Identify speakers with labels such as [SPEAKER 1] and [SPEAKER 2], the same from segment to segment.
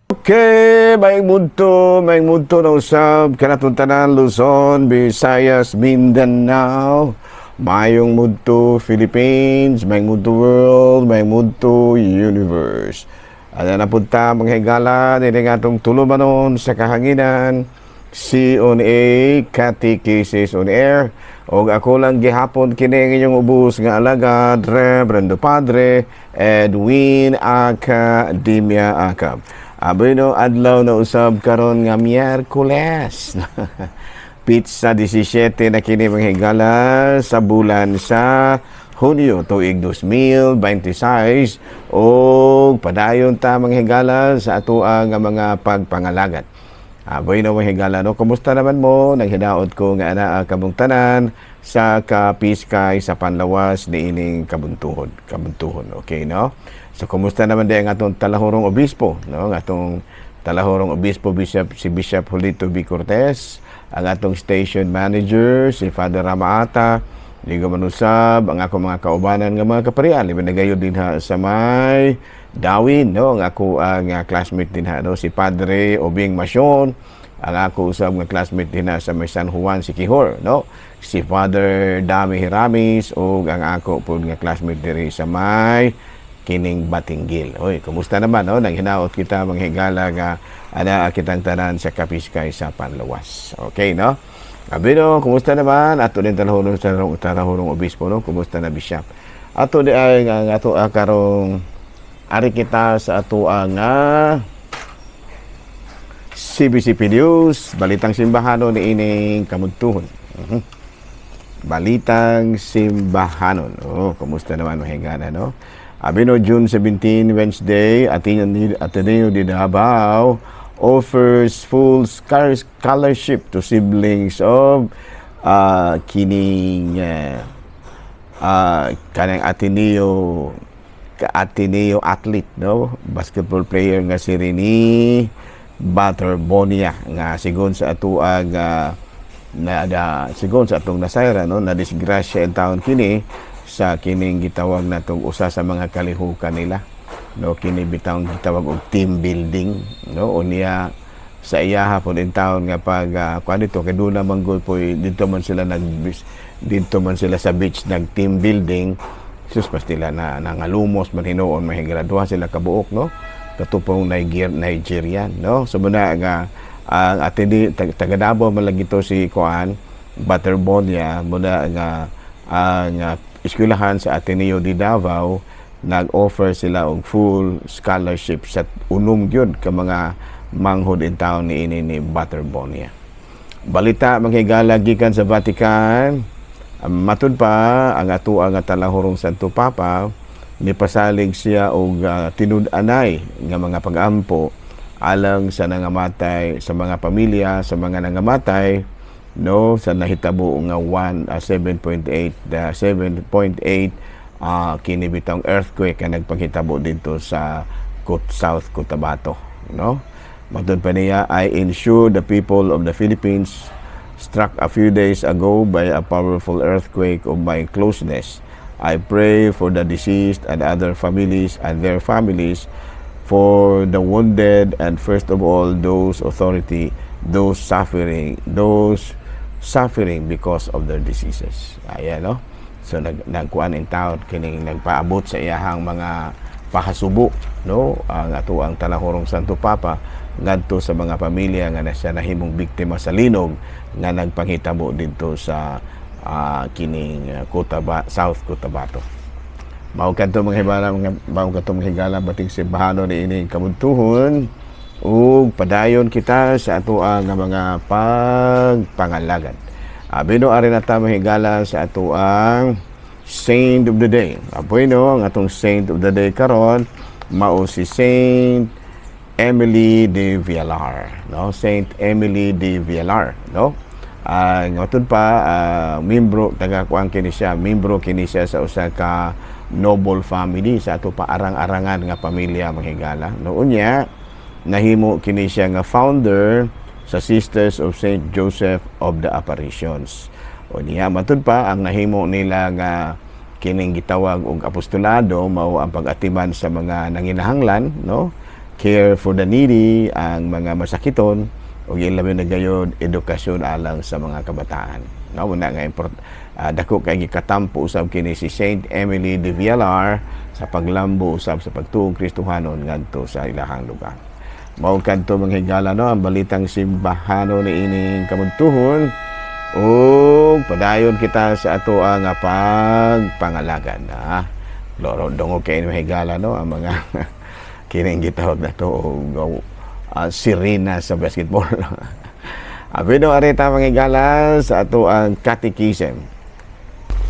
[SPEAKER 1] Okay, maayong budto na usab kanatong tanan, Luzon, Visayas, Mindanao. Maayong budto, Philippines, maayong budto, world, maayong budto, universe. Ana na punta mga higala diri nga atong tulumanon sa kahanginan, C on A Catechesis on Air. Og ako lang gihapon kini ang inyong ubos nga alagad, Reverendo Padre Edwin Academia Acab. Bueno, adlaw na usab karon nga Miyerkules. Petsa 17 na kini, mga higala, sa bulan sa Hunyo, tuig 2026, og padayon ta, mga higala, sa atoang nga mga pagpangalagad. Bueno, mga higala, no, kumusta naman mo? Naghinaot ko nga anaa kamong tanan sa kapiskay sa panlawas niining kabuntuhon. Kabuntuhon, okay, no? So kumusta naman di ang atong talahurong obispo, no? Ang atong talahurong obispo, Bishop, si Bishop Julito B. Cortez, ang atong station manager si Father Ramaata, Ligo Manusab, ang ako mga kaubanan nga mga kaparian, liban na gayud dinha sa may Dawin, no? Ang ako ang classmate dinha, no? Si Padre Obing Masyon, ang ako usab nga classmate dinha sa may San Juan, Siquijor, no? Si Father Dami Hiramis ug ang ako pud nga classmate diri sa may kining Batinguil. Oy, kumusta naman, no? Naghinaot kita, mga higala, nga ana kitang tanan sa kapiskay sa panlawas. Okay, no? Abino, kumusta naman? Ato din talahurong sa talahurong obispo, no? Kumusta na, Bishop? Ato di ay nga ato karong ari kita sa ato ang CBCP News, Balitang Simbahanon ni ining kamudtuhon. Balitang Simbahanon. Oh, kumusta naman, mga higala, no? Abino, June 17, Wednesday, Ateneo de Davao offers full scholarship to siblings of kining kanang Ateneo ka Ateneo athlete, no, basketball player nga si Rene Baterbonia, nga sigon sa atuag na, na sigon sa atong nasayra, no, na disgrasya in taon kini sa kining gitawag natong usa sa mga kalihukan nila, no, kini bitawng gitawag og team building, no. Unya sa iyaha pod in taon nga pag kuan dito kay doon naman gud po dito man sila sa beach nag team building. Sus, pastila na nangalumos man hinuon mahigraduha sila kabuok, no, katupong Nigerian, no. So muna nga ang atindi taga Davao man lagi to si kuan Baterbonia. Muna nga ang eskwelahan sa Ateneo de Davao, nag-offer sila og full scholarship sa unom gyud ka mga manghod in town ni ini ni Baterbonia. Balita, mga higala, gikan sa Vatican, matud pa ang ato nga talahurong Santo Papa nipasalig siya og tinud-anay nga mga pagampo alang sa nangamatay, sa mga pamilya sa mga nangamatay, no, sa nahitabo nga 1 7.8 7.8 kini bitawng earthquake nga nagpanghitabo dito sa South Cotabato, no. Matud pa niya, "I ensure the people of the Philippines struck a few days ago by a powerful earthquake of my closeness. I pray for the deceased and other families and their families, for the wounded, and first of all those authority, those suffering because of their diseases." Ayan, no? So nagkuan in taon kining nagpaabot sa iyahang mga pahasubo, no, ang atoang talahurong Santo Papa ngadto sa mga pamilya nga na siya nahimong biktima sa linog nga nagpanghitabo didto sa kining South Cotabato. Mao kadto, mga hibala, mga mao kadto, mga higala, bating simbahano ni ining kabuntuhon ug padayon kita sa atoang nga mga pagpangalagad. Abino, ari na ta, mga higala, sa atoang Saint of the Day. Bueno, ang atong Saint of the Day karon mao si Saint Emily de Vialar, no? Saint Emily de Vialar, no? Ang matud pa, membro taga kuan kini siya, membro kini siya sa usa ka noble family, sa ato pa arang-arangan nga pamilya, mga higala. No, unya nahimo kini siya nga founder sa Sisters of Saint Joseph of the Apparitions. Unya matud pa ang nahimo nila nga kining gitawag og apostolado mao ang pag-atiman sa mga nanginahanglan, no? Care for the needy, ang mga masakiton, ug ilabi na gayud edukasyon alang sa mga kabataan. No, muna nga dako kay gikatampo usab kini si Saint Emily de Vialar sa paglambo usab sa pagtuong Kristohanon ngadto sa ilahang lugar. Mao kadto, mga higala, no, ang balitang simbahano ni ining kamuntuhon ug padayon kita sa ato ang pagpangalagad. Ah, loro dungog kay mga higala, no, ang mga kining gitawag na to og sirena sa basketball. Abi no, arita, mga higala, sa ato ang catechism.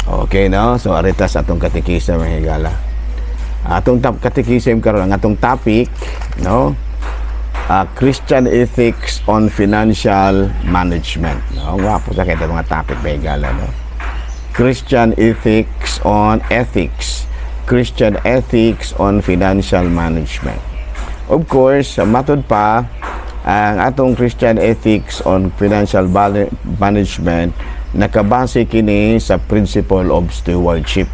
[SPEAKER 1] Okay, no? So arita sa atong catechism, mga higala. Atong top catechism karon, ang atong topic, no? Christian ethics on financial management. No, gwapo sa kay mga topic, mga higala, no? Christian ethics on ethics. Christian ethics on financial management. Of course, sa matod pa, ang atong Christian ethics on financial management nakabase kini sa principle of stewardship.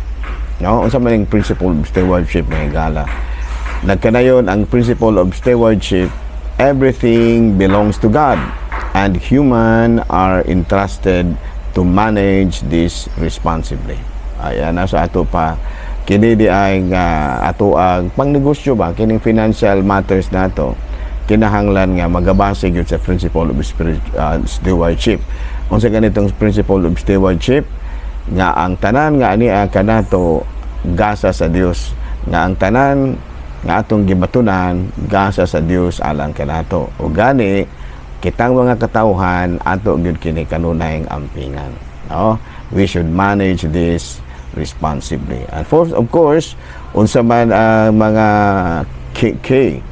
[SPEAKER 1] No? Unsa man ang principle of stewardship, mga higala? Nagkanayon ang principle of stewardship, everything belongs to God and human are entrusted to manage this responsibly. Ayan na sa ato pa kini di ay nga ato ang pangnegosyo ba, kining financial matters nato, kinahanglan nga magabase gyud sa principle of stewardship. Unsa ganitong principle of stewardship? Nga ang tanan nga ani ang kanato gasa sa Dios, nga ang tanan nga atong gibatunan gasa sa Dios alang kanato, o gani kitang mga katawhan ato gyud kini kanunay ampingan, no? We should manage this responsibly. And for of course, unsa man ang mga key,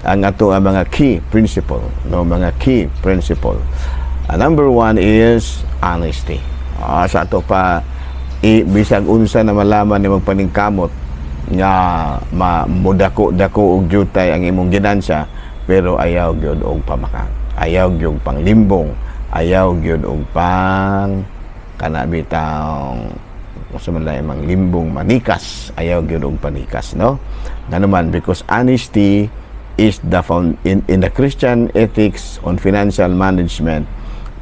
[SPEAKER 1] ang ato ang mga key principle, no, mga key principle. Number one is honesty. Sa ato pa bisag unsa na malaman ni magpaningkamot nga ma mudako-dako og jutay ang imong ginansya, pero ayaw gyud og pamakang, ayaw gyud panglimbong, ayaw gyud og pang kana bitang unsa man lang mang limbong, manikas, ayaw gyud og panikas, no? Ngano man, because honesty is the found in the Christian ethics on financial management,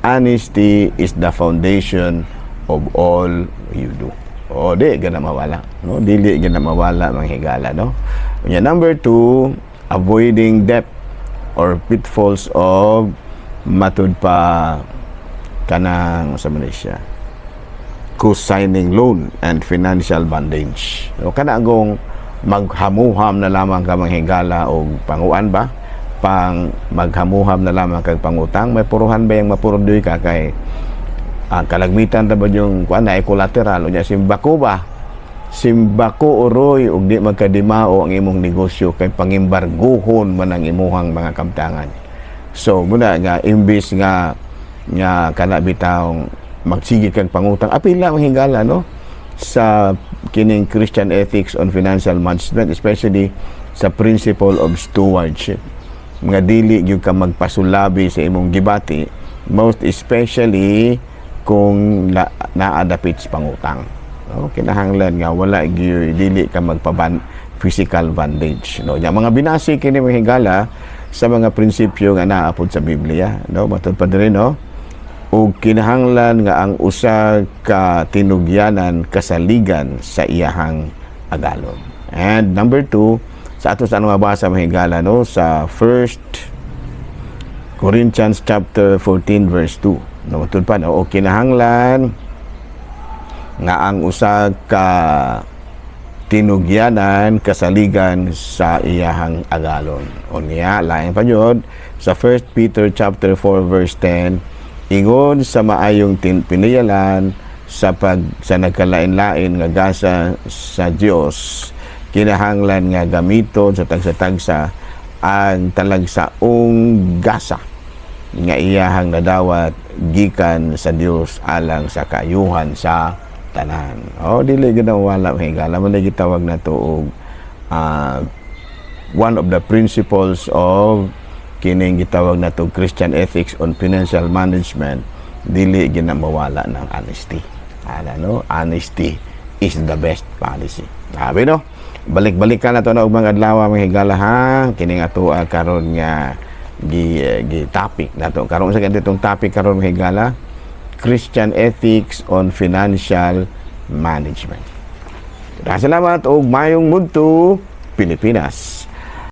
[SPEAKER 1] honesty is the foundation of all you do. O di gana mawala, no? Dili gana mawala, mga higala, no? Unya, number two, avoiding debt or pitfalls of matud pa kanang sa Malaysia co-signing loan and financial bondage. So, kana agong maghamuham na lamang ka, mga higala, og panguan ba? Pang maghamuham na lamang kag pangutang, may puruhan ba yung mapurdoy ka kay kalagmitan ra ba yung kuan na collateral, unya simbako ba? Simbako uroy og di magkadimao ang imong negosyo kay pangimbarguhon man ang imuhang mga kamtangan. So muna nga imbis nga nga kana bitawng magsige kag pangutang, apila ang higala, no, sa kining Christian ethics on financial management, especially sa principle of stewardship, mga dili gyud ka magpasulabi sa imong gibati, most especially kung naadapit sa pangutang, no? Kinahanglan nga wala gyud, dili ka magpaban physical bondage, no? Nya mga binasi kini, mga higala, sa mga prinsipyo nga naapod sa Biblia, no? Matud pa diri, no, ug kinahanglan nga ang usa ka tinugyanan kasaligan sa iyahang agalon. And number two, sa ato sa ano mabasa, mga higala, no, sa First Corinthians chapter 14 verse 2. No, matud pa, no, o kinahanglan nga ang usa ka tinugyanan kasaligan sa iyahang agalon. Unya, lain pa jud sa 1 Peter chapter 4 verse 10, ingon sa maayong piniyalan sa pag sa nagkalain-lain nga gasa sa Dios, kinahanglan nga gamiton sa tagsa-tagsa ang talagsaong gasa nga iyahang nadawat gikan sa Dios alang sa kaayuhan sa tanan. Oh, dili gid wala, higala man gitawag na to og one of the principles of kining gitawag na to Christian ethics on financial management, dili gid na mawala ng honesty. Ana, no, honesty is the best policy. Sabi, no? Balik-balikan nato na og mga adlaw, mga higala, ha. Kini nga ato karon nga gi topic nato karon sa ganitong topic karon, mga higala, Christian ethics on financial management. Salamat og mayong mudto, Pilipinas.